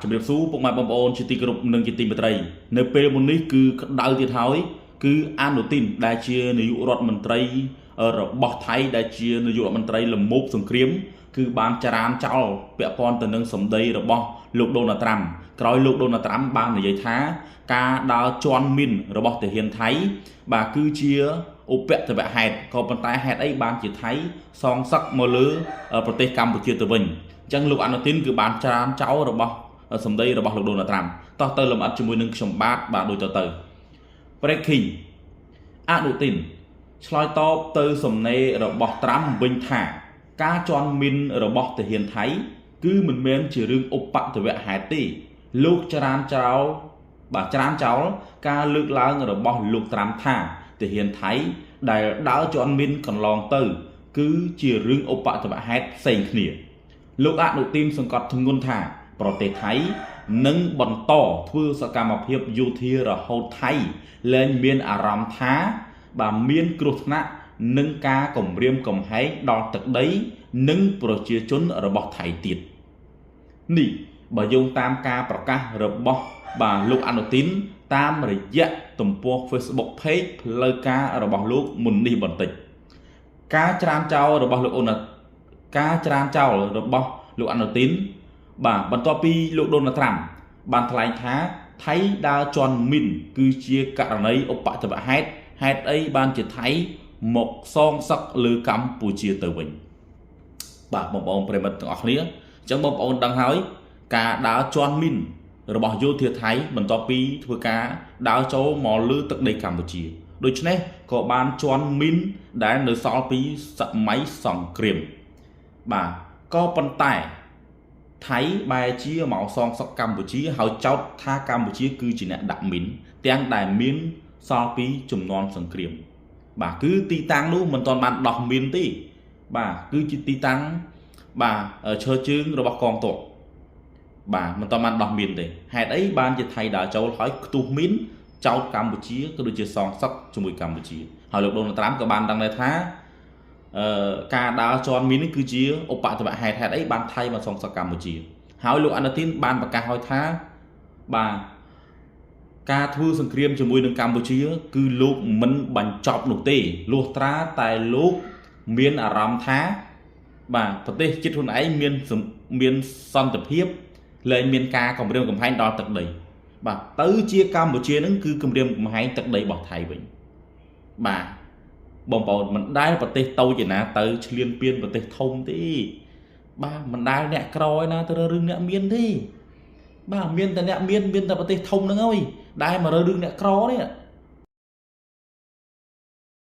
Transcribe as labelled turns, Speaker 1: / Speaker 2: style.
Speaker 1: ជំរាបសួរពុកម៉ែបងប្អូនជាទីគោរពនិងជាទីមេត្រីនៅពេលមុននេះគឺក្តៅទៀតហើយគឺអានុទីនដែលជានាយករដ្ឋមន្ត្រីរបស់ថៃដែលជានាយករដ្ឋមន្ត្រីលមោបសង្គ្រាមគឺបានច្រានចោលពាក់ព័ន្ធទៅនឹងសម្ដីរបស់លោកដូណាល់ត្រាំក្រោយលោកដូណាល់ត្រាំបាននិយាយថាការដើរជន់មីនរបស់ទាហានថៃបាទគឺជាឧបទ្ទវហេតុក៏ប៉ុន្តែហេតុអីបានជាថៃសងសឹកមកលើប្រទេសកម្ពុជាទៅវិញអញ្ចឹងលោកអានុទីនគឺបានច្រានចោលរបស់សម្ដីរបស់លោកដូណាល់ត្រាំតោះទៅលំអិតជាមួយនឹងខ្ញុំបាទបាទដូចទៅ Breaking អានុទីនឆ្លើយតបទៅសំណេររបស់ត្រាំវិញថាការជន់មីនរបស់ទាហានថៃគឺមិនមែនជារឿងឧបទ្ទវហេតុទេលោកច្រានចោលបាទច្រានចោលការលើកឡើងរបស់លោកត្រាំថាទាហានថៃដែលដើរជន់មីនកន្លងទៅគឺជារឿងឧបទ្ទវហេតុផ្សេងគ្នាលោកអនុទីនសង្កត់ធ្ងន់ថាប្រទេសថៃនឹងបន្តធ្វើសកម្មភាពយោធារហូតថៃលែងមានអារម្មណ៍ថាបាទមានគ្រោះថ្នាក់និងការគំរាមកំហែងដល់ទឹកដីនិងប្រជាជនរបស់ថៃទៀតនេះបើយោងតាមការប្រកាសរបស់បាទលោកអានុទីនតាមរយៈទំព័រ Facebook Page ផ្លូវការរបស់លោកមុននេះបន្តិចការច្រានចោលរបស់លោកអូណាការច្រានចោលរបស់លោកអានុទីនបាទបន្ទាប់ពីលោកដូណាល់ត្រាំបានថ្លែងថាថៃដើរជន់មីនគឺជាករណីឧបទ្ទវហេតុហេតុអីបានជាថៃមកសងសឹកលើកម្ពុជាទៅវិញបាទបងប្អូនប្រិមិត្តទាំងអស់គ្នាអញ្ចឹងបងប្អូនដឹងហើយការដើរជន់មីនរបស់យោធាថៃបន្ទាប់ពីធ្វើការដើរចូលមកលើទឹកដីកម្ពុជាដូច្នេះក៏បានជន់មីនដែលនៅសល់ពីសម័យសង្គ្រាមបាទក៏ប៉ុន្តែថៃបែរជាមកសងសឹកកម្ពុជាហើយចោទថាកម្ពុជាគឺជាអ្នកដាក់មីនទាំងដែលមានសល់ពីចំនួនសង្គ្រាមបាទគឺទីតាំងនោះមិនទាន់បានដោះមីនទេបាទគឺជាទីតាំងបាទឈើជើងរបស់កងទ័ពបាទមិនទាន់បានដោះមីនទេហេតុអីបានជាថៃដើរចូលហើយខ្ទុះមីនចោទកម្ពុជាក៏ដូចជាសងសឹកជាមួយកម្ពុជាហើយលោកដូណាល់ត្រាំក៏បានដឹងដែរថាការដើរជន់មីននេះគឺជាឧបទ្ទវហេតុហេតុអីបានថៃមកសងសឹកកម្ពុជាហើយលោកអានុទីនបានប្រកាសឲ្យថាបាទការធ្វើសង្គ្រាមជាមួយនឹងកម្ពុជាគឺលោកមិនបញ្ចប់នោះទេលុះត្រាតែលោកមានអារម្មណ៍ថាបាទប្រទេសជាតិខ្លួនឯងមានសន្តិភាពលែងមានការគំរាមកំហែងដល់ទឹកដីបាទទៅជាកម្ពុជានឹងគឺគំរាមកំហែងទឹកដីរបស់ថៃវិញបាទបងប្អូនមិនដែលប្រទេសតូចឯណាទៅឈ្លានពានប្រទេសធំទេបាទមិនដែលអ្នកក្រឯណាទៅរើរឿងអ្នកមានទេបាទមានតែអ្នកមានមានតែប្រទេសធំហ្នឹងហើយដែលមករើរឿងអ្នកក្រនេះ